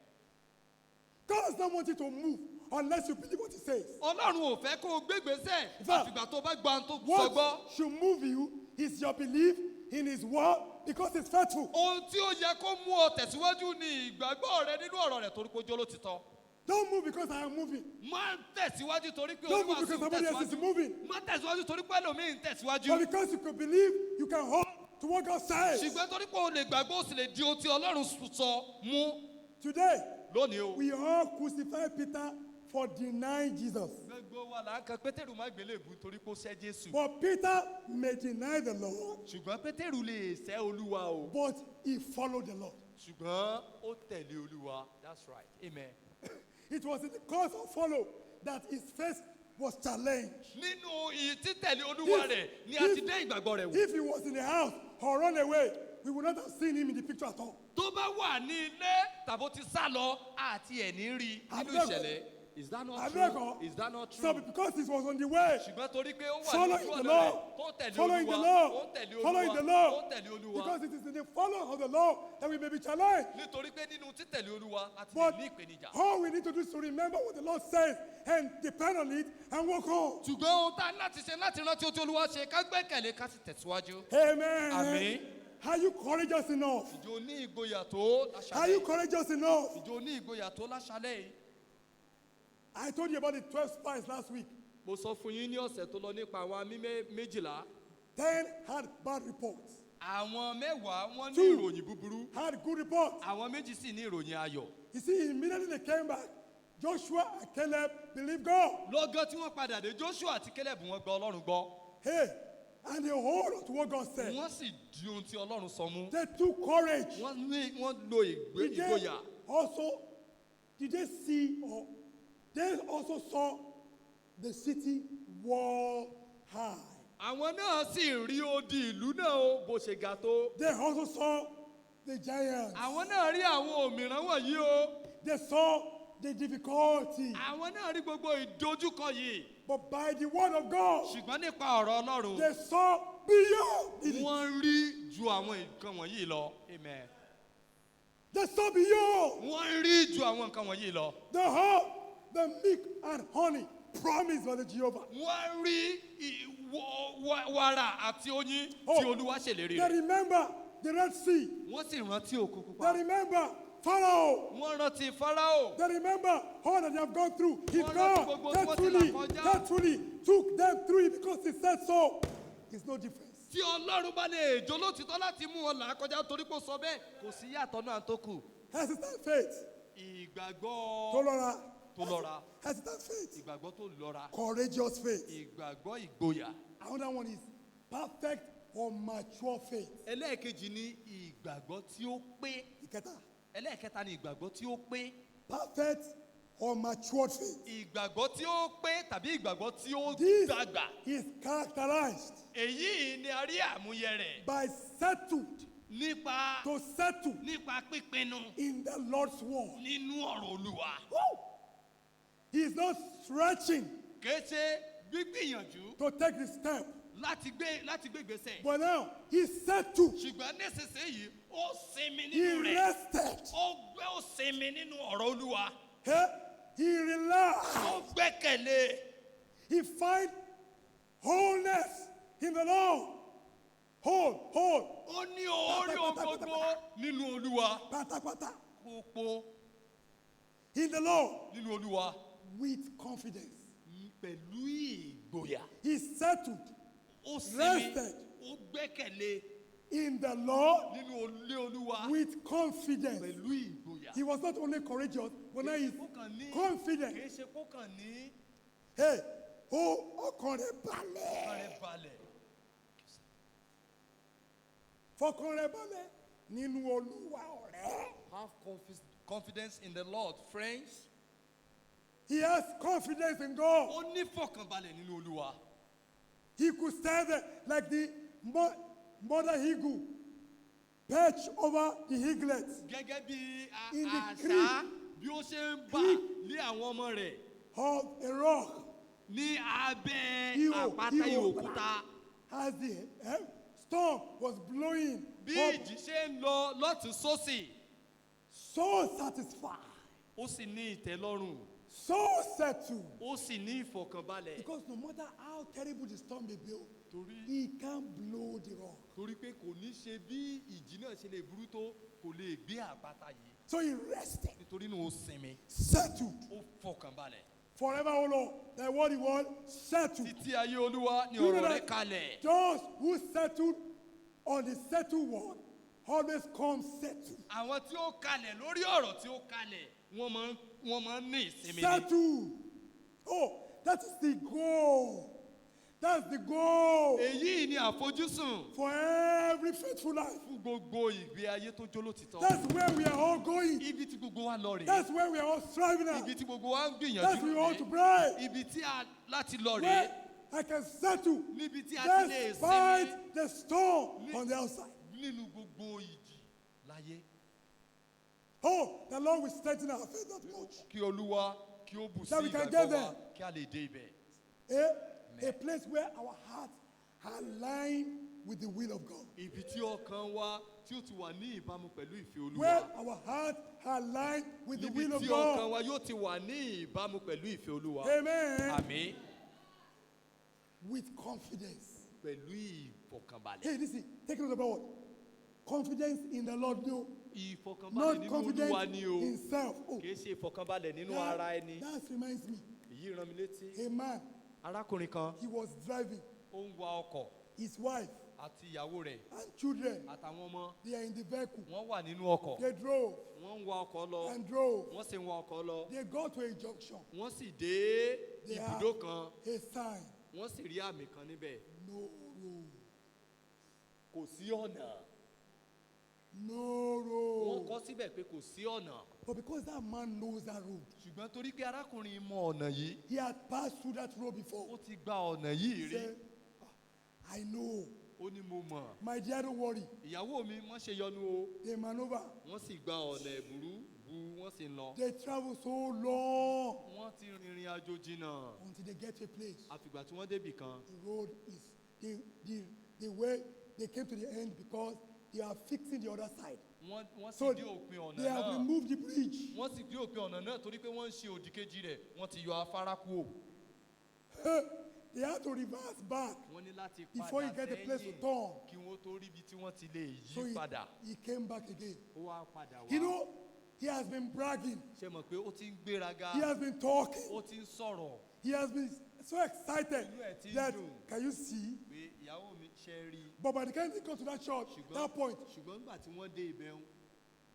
God does not want you to move unless you believe what he says. Ọlọ́run ò fẹ́ kó o gbé gbèsè In fact, àfìgbà tó bá gba ohun tó sọ gbọ́. what should move you is your belief in his word because it's faithful. Ohun tí ó yẹ kó mú ọ tẹ̀síwájú ni ìgbàgbọ́ rẹ nínú ọ̀rọ̀ rẹ̀ torí pé ó jẹ́ olótìtọ́. Don't move because I am moving. Má tẹ̀síwájú torí pé Don't Olúwa move sì because ń somebody else is tẹ̀síwájú. moving. Má tẹ̀síwájú torí pé ẹlòmíì ń tẹ̀síwájú. But because you can believe, you can hold to what God says. Ṣùgbọ́n torí pé o lè gbàgbọ́, o sì lè di ohun tí Ọlọ́run sọ mú. Today, Lónìí o, we all crucify Peter for denying Jesus. gbogbo wa là ń kan Pétérù má gbélébùú torí pé ó sẹ́ Jésù. But Peter may deny the Lord, Ṣùgbọ́n Pétérù lè sẹ́ Olúwa o. but he followed the Lord. Ṣùgbọ́n ó tẹ̀lé Olúwa. That's right, amen. It was in the course of follow that his faith was challenged. Nínú ìtítẹ̀lé Olúwa rẹ̀ ni a ti dé ìgbàgbọ́ rẹ̀ wò. If he was in the house or run away, we would not have seen him in the picture at all. Tó bá wà ní ilé tàbó ti sá lọ, àti ẹ̀ ní rí nínú Àbẹ́ẹ̀kọ́. ìṣẹ̀lẹ̀. Is that not true? Àbẹ́ẹ̀kọ́. Is that not So true? because he was on the way, Ṣùgbọ́n torí pé ó wà ní following ojú the ọ̀nà rẹ̀ Lord, tó tẹ̀lé following the Olúwa, Lord, ó tẹ̀lé following the Olúwa, ó Lord, tẹ̀lé Olúwa. because it is in the follow of the Lord that we may be challenged. Nítorí pé nínú títẹ̀lé Olúwa láti lè But ní ìpèníjà. all we need to do is to remember what the Lord says and depend on it and walk on. Ṣùgbọ́n ohun tá a ní láti ṣe láti rántí ohun tí Olúwa ṣe, ká gbẹ́kẹ̀lé, ká sì tẹ̀síwájú. Amen. Àmín. Are you courageous enough? Ìjọ ní ìgboyà tó Are you láṣálẹ̀ yìí? courageous enough? Ìjọ ní ìgboyà tó láṣálẹ̀ yìí? I told you about the 12 spies last week. Mo sọ fún yín ní ọ̀sẹ̀ tó lọ nípa àwọn amí 12. 10 had bad reports. Àwọn 10 wọ́n ní Two. ìròyìn búburú. Had good reports. Àwọn 2 sì ní ìròyìn ayọ̀. You see, immediately they came back, Joshua and Caleb believed God. Lọ́gán tí wọ́n padà dé, Joshua àti Caleb wọ́n gba Ọlọ́run gbọ́. Hey, and they hold on to what God said. Wọ́n sì di ohun tí Ọlọ́run sọ mú. They took courage. Wọ́n lo Did they ìgboyà. also, did they see or they also saw the city wall high? Àwọn náà sì rí odi ìlú náà o bó ṣe ga tó. They also saw the giants. Àwọn náà rí àwọn òmìrán wọ̀nyí o. They saw the difficulty. Àwọn náà rí gbogbo ìdojúkọ yìí. But by the word of God, Ṣùgbọ́n nípa ọ̀rọ̀ Ọlọ́run, they saw beyond it. wọ́n rí ju àwọn nǹkan wọ̀nyí lọ. Amen. They saw beyond Wọ́n rí ju àwọn nǹkan wọ̀nyí lọ. the herb, the milk and honey promised by the Jehovah. Wọ́n rí wàrà àti oyin tí Oh, Olúwa ṣèlérí they rẹ̀. remember the Red Sea. Wọ́n sì rántí Òkun They Pupa. remember Pharaoh. Wọ́n rántí Fáráò. They remember all that they have gone through. If Wọ́n rántí God gbogbo tí wọ́n ti là faithfully, kọjá. faithfully took them through it because he said so, it's no difference. Tí Ọlọ́run bá lè jó lótìtọ́ láti mú wọn là á kọjá torí kò sọ bẹ́ẹ̀, kò sí yàtọ̀ náà tó kù. Hesitant faith. Ìgbàgbọ́ Tó lọ́ra. tó lọ́ra. Hesitant faith. Ìgbàgbọ́ tó lọ́ra. Courageous faith. Ìgbàgbọ́ ìgboyà. Another one is perfect or mature faith. Ẹlẹ́ẹ̀kejì ni ìgbàgbọ́ tí ó pé. Ìkẹta. Ẹlẹ́ẹ̀kẹta ni ìgbàgbọ́ tí ó pé. Perfect or matured faith. Ìgbàgbọ́ tí ó pé tàbí ìgbàgbọ́ tí ó This dàgbà. is characterized Èyí ni a rí àmúyẹ rẹ̀ by settled, nípa to settle nípa pípinnu in the Lord's word. nínú ọ̀rọ̀ Olúwa. Woo! He is not stretching Kìí ṣe gbígbìyànjú to take the step, láti gbé ìgbésẹ̀. but now he settled. Ṣùgbọ́n nísinsìnyí ó sinmi He nínú rẹ̀. rested. Ó sinmi nínú ọ̀rọ̀ Olúwa. Hey, he relaxed. Ó gbẹ́kẹ̀lé. He find wholeness in the Lord. Whole, whole, Ó ní orí ohun gbogbo nínú Olúwa. pátápátá. Pópó In the Lord nínú Olúwa with confidence. Pẹ̀lú ìgboyà. He settled Ó sinmi. Rested. Ó gbẹ́kẹ̀lé in the Lord nínú ilé Olúwa with confidence. pẹ̀lú ìgboyà. He was not only courageous, but now he's Kìí ṣe kó kàn ní- confident. Kìí ṣe kó kàn ní Hey, oh, ọkàn rẹ̀ balẹ̀. ọkàn rẹ̀ balẹ̀. Fọkàn rẹ̀ balẹ̀ nínú Olúwa, ọ̀rẹ́. Have confidence in the Lord, friends. He has confidence in God. Ó ní fọkànbalẹ̀ nínú Olúwa. He could stand there like the mother eagle, perch over the eaglets Gẹ́gẹ́ bí In the àṣà creek. bí ó ṣe ń bà Creek. lé àwọn ọmọ rẹ̀ of a rock ní abẹ́ Ihò, àpáta ihò. ihò òkúta. As the storm was blowing Bí up, ìjì ṣe ń lọ lọ́tún sósì, so satisfied, ó sì ní ìtẹ́lọ́rùn, so settled. ó sì ní ìfọ̀kànbalẹ̀. Because no matter how terrible the storm may be, Torí he can't blow the rock. torí pé kò ní ṣe bí ìjì náà ṣe lè burú tó, kò lè gbé àpáta yìí. So he rested, Nítorí náà ó sinmi, settled. ó fọkànbalẹ̀. Forever, O Lord, thy word is what? Settled. Títí ayé, Olúwa, ni You know ọ̀rọ̀ rẹ̀ that kalẹ̀. those who settled on the settled word always come settled. Àwọn tí ó kalẹ̀ lórí ọ̀rọ̀ tí ó kalẹ̀, wọ́n máa ń ní ìsinmi ni. Settled. Oh, that is the goal. That's the goal Èyí ni àfojúsùn for every faithful life. fún gbogbo ìgbé ayé tó jó lótìtọ́. That's where we are all going. Ibi tí gbogbo wa lọ rèé. That's where we are all striving at. Ibi tí gbogbo wa ń That's gbìyànjú where we ought to rèé. pray. Ibi tí a láti lọ rèé. Where I can settle Níbi tí a ti lè sinmi despite the storm on the outside. nínú gbogbo ìjì láyé. Oh, the Lord will strengthen our faith that much. Kí Olúwa kí ó bù sí That we can ìgbàgbọ́ get wa there. kí a lè dé ibẹ̀. A place where our hearts are aligned with the will of God. Ibi tí ọkàn wa tí ó ti wà ní ìbámu pẹ̀lú ìfẹ́ Olúwa. Where our hearts are aligned with the Níbi will of tí ọkàn God. wa yóò ti wà ní ìbámu pẹ̀lú ìfẹ́ Olúwa. Amen. Àmín. With confidence. Pẹ̀lú ìfọ̀kànbalẹ̀. Hey, listen, take note about what? Confidence in the Lord, no. Ìfọ̀kànbalẹ̀ Not nínú confidence Olúwa ni o. in self. Oh, Kì í ṣe ìfọ̀kànbalẹ̀ nínú ara ẹni. that reminds me. Èyí rán mi létí. A man, Arákùnrin kan, he was driving ó ń wa ọkọ̀. His wife àti ìyàwó rẹ̀ and children, àtàwọn ọmọ they are in the vehicle. wọ́n wà nínú ọkọ̀. They drove Wọ́n ń wa ọkọ̀ lọ. and drove. Wọ́n sì ń wa ọkọ̀ lọ. They got to a junction. Wọ́n sì dé They ibùdó kan. A sign. Wọ́n sì rí àmì kan níbẹ̀. No road. Kò sí ọ̀nà. No Wọ́n road. kọ síbẹ̀ pé kò sí ọ̀nà. But because that man knows that road, Ṣùgbọ́n torí pé arákùnrin mọ ọ̀nà yìí, he had passed through that road before. ó ti gba ọ̀nà yìí He rí. said, "Ah, I know. Ó ní mo mọ̀. My dear, don't worry." Ìyàwó mi mọ́ ṣe yọnu o. They maneuver. Wọ́n sì gba ọ̀nà ẹ̀bùrú bu wọ́n sì ń lọ. They travel so long Wọ́n ti rìnrìn àjò jìnnà. until they get to a place. Àfìgbà tí wọ́n débì kan. The road is the way they came to the end because they are fixing the other side. Wọ́n sì So dé òpin ọ̀nà they have náà. removed the bridge. Wọ́n sì dé òpin ọ̀nà náà torí pé wọ́n ń ṣe òdì kejì rẹ̀. Wọ́n ti yọ afárá kúò. They had to reverse back. Wọ́n ní láti Before padà you get a place to sẹ́yìn turn. kí wọ́n tó rí ibi tí wọ́n ti lè So yí he, padà. he came back again. Ó wá padà wá. He has been bragging. Ṣe mọ̀ pé ó ti ń gbéraga. He has been talking. Ó ti ń sọ̀rọ̀ He has been so excited Inú ẹ̀ ti ń that dùn. can you see? Pé ìyàwó mi ṣe rí i. But by the time he got to that church, that point, Ṣùgbọ́n nígbà tí wọ́n dé ibẹ̀ ń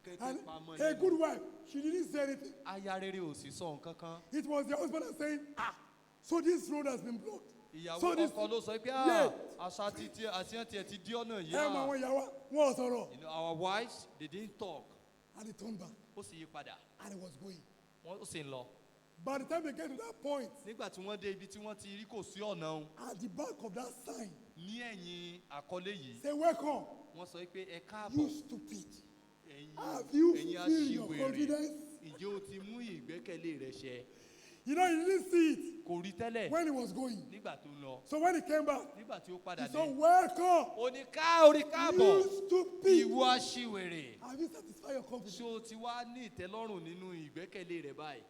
kẹ́kẹ́ and pamọ́ a lẹ́nu. good wife, she didn't say anything. Aya rere ò sì sọ nǹkan kan. It was the husband that saying, "Ah, so this road has been blocked." Ìyàwó So this ọkọ ló sọ pé Yeah. "Ah, àṣà ti àṣìyàn tiẹ̀ ti dí ọ̀nà yìí. Ẹ mọ Ah." àwọn ìyàwó wọn ò sọ̀rọ̀. Our wives, they didn't talk. And he turned back Ó sì yí padà. and he was going. Wọ́n ó sì ń lọ. By the time they get to that point, Nígbà tí wọ́n dé ibi tí wọ́n ti rí kò sí ọ̀nà òun, at the back of that sign, ní ẹ̀yìn àkọlé yìí, say, "Welcome, wọ́n sọ pé ẹ you káàbọ̀ stupid. ẹ̀yin Have you ẹ̀yin fulfilled your aṣiwèrè. confidence?" Ǹjẹ́ o ti mú ìgbẹ́kẹ̀lé rẹ ṣẹ? He didn't see it Kò rí tẹ́lẹ̀ when he was going. nígbà tó ń lọ. So when he came back, Nígbà tí ó he padà dé. said, "Welcome, Ó ní ká orí káàbọ̀. you stupid. Ìwọ aṣiwèrè. Have you satisfied your confidence?" Ṣé o ti wá ní ìtẹ́lọ́rùn nínú ìgbẹ́kẹ̀lé rẹ báyìí?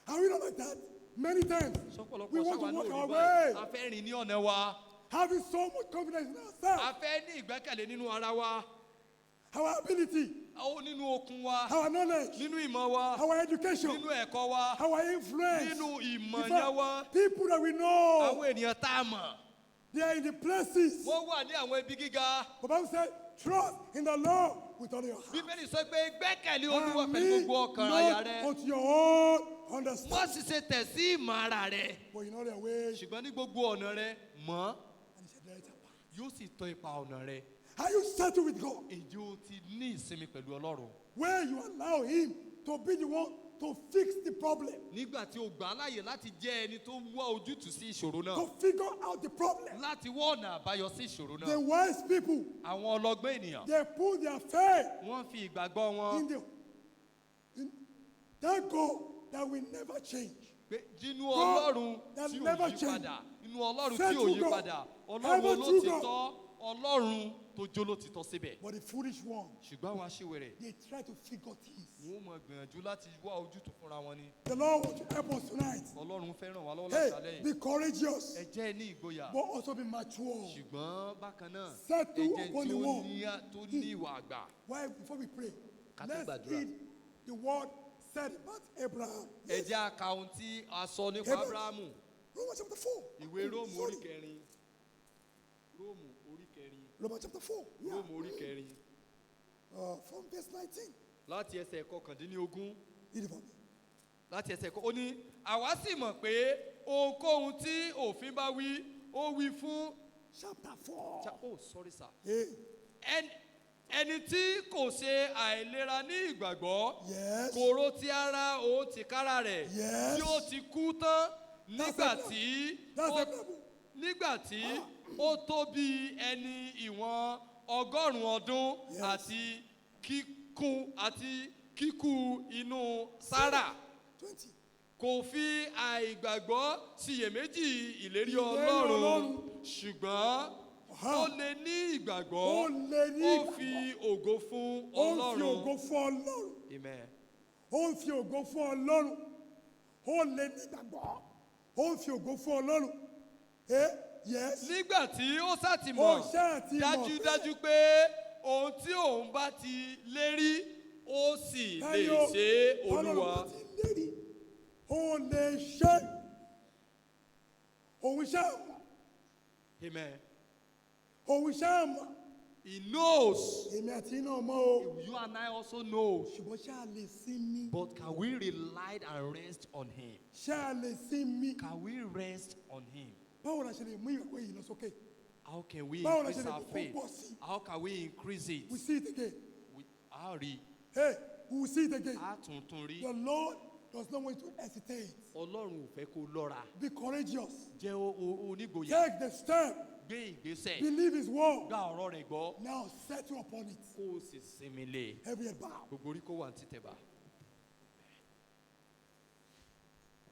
Are we not like that? Many times Sọ́pọ̀lọpọ̀ we want ṣáwa to náà walk rí our báyìí. way, A fẹ́ rìn ní ọ̀nà wa. having so much confidence in ourselves, A fẹ́ ní ìgbẹ́kẹ̀lé nínú ara wa. our ability, Ó nínú okun wa. our knowledge, Nínú ìmọ̀ wa. our education, Nínú ẹ̀kọ́ wa. our influence. Nínú ìmọ̀ In yẹn wa. fact, people that we know, Àwọn ènìyàn tá a mọ̀. they are in the places. Wọ́n wà ní àwọn ibi gíga. But Bible said, "Trust in the Lord with all your heart." Bíbélì sọ pé gbẹ́kẹ̀lé Olúwa And pẹ̀lú lean gbogbo ọkàn àyà not rẹ. unto your own understanding. Má sì ṣe tẹ̀ sí ìmọ̀ ara rẹ. But in all your ways, Ṣùgbọ́n ní gbogbo ọ̀nà rẹ, mọ̀ and he shall direct your path. yóò sì tọ́ ipa ọ̀nà rẹ. Are you settled with God? Ǹjẹ́ o ti ní ìsinmi pẹ̀lú Ọlọ́run? Where you allow Him to be the one to fix the problem, Nígbà tí o gbà á láàyè láti jẹ́ ẹni tó ń wá ojútùú sí ìṣòro náà. to figure out the problem. Láti wá ọ̀nà àbáyọ sí ìṣòro The náà. wise people, Àwọn ọlọ́gbọ́n ènìyàn, they put their faith wọ́n fi ìgbàgbọ́ wọn in that God that will never change. pé nínú God Ọlọ́run that tí ò never yí change. padà, nínú Ọlọ́run tí ò Faithful yí God. padà, Ọlọ́run Ever true God. olótìtọ́, Ọlọ́run tó jólótìtọ́ síbẹ̀. But the foolish one, Ṣùgbọ́n àwọn aṣiwèrè, they try to figure things. wọ́n ó máa gbìyànjú láti wá ojútùú fúnra wọn ni. The Lord wants to help us tonight. Ọlọ́run fẹ́ràn wa lọ́wọ́ Hey, láṣálẹ́ yìí. be courageous, Ẹ jẹ́ ní ìgboyà. but also be mature. Ṣùgbọ́n bákan náà, Settle ẹ jẹ́ upon tí the ó wall. ní tó ní ìwà àgbà. Why, before we pray, Ká tó let's gbàdúrà. read the word said about Abraham. Ẹ jẹ́ á ka ohun tí a sọ nípa Abraham. Ábúráhámù. Romans chapter 4. Ìwé Róòmù orí Sorry. kẹrin. Róòmù orí kẹrin. Romans chapter 4. Yeah. Róòmù orí kẹrin. From verse 19. Láti ẹsẹ̀ kọkàndínlógún. Read it for me. Láti ẹsẹ̀ kọ. Ó ní àwa sì mọ̀ pé ohunkóhun tí òfin bá wí, ó wí fún. Chapter 4. Oh, sorry sir. Hey, Ẹni tí kò ṣe àìlera ní ìgbàgbọ́. Yes. Kò ro ti ara òun tìkára rẹ̀. Yes. Tí ó ti kú tán nígbà That's tí That's ó the Bible. nígbà tí ó tó bí ẹni ìwọ̀n 100 ọdún Yes. àti kíkún àti kíkú inú Sárà 20. kò fi àìgbàgbọ́ ṣiyèméjì ìlérí Ìlérí Ọlọ́run Ọlọ́run. ṣùgbọ́n Aha. ó lè ní ìgbàgbọ́ Ó lè ní ó fi ògo fún Ó ń fi Ọlọ́run. ògo fún Ọlọ́run. Amen. Ó ń fi ògo fún Ọlọ́run. Ó lè ní ìgbàgbọ́. Ó ń fi ògo fún Ọlọ́run. Eh, yes. Nígbà tí ó sàtìmọ̀ Ó ṣáà ti mọ̀ dájúdájú pé ohun tí òun bá ti lérí ó sì lè Táyọ̀, ṣe é Ọlọ́run Olúwa. bá ti lérí. Ó lè ṣe. Òun ṣáà mọ̀. Amen. Òun ṣáà mọ̀. He knows. Èmi àti yín náà mọ̀ o. You and I also know. Ṣùgbọ́n ṣáà lè sinmi. But can we rely and rest on Him? Ṣáà lè sinmi. Can we rest on Him? Báwo la ṣe lè mú ìgbàgbọ́ yìí lọ sókè? How can we Báwo la increase ṣe lè our kó faith? pọ̀ sí? How can we increase it? We see it again. A rí. Hey, we will see it again. A tún tún rí. The Lord does not want you to hesitate. Ọlọ́run ò fẹ́ kó lọ́ra. Be courageous. Jẹ́ onígboyà. Take the step. Gbé ìgbésẹ̀. Believe His word. Gba ọ̀rọ̀ rẹ̀ gbọ́. Now settle upon it. Kó o sì sinmi lé e. Every head bow. Gbogbo orí kó wà ní títẹ̀bà.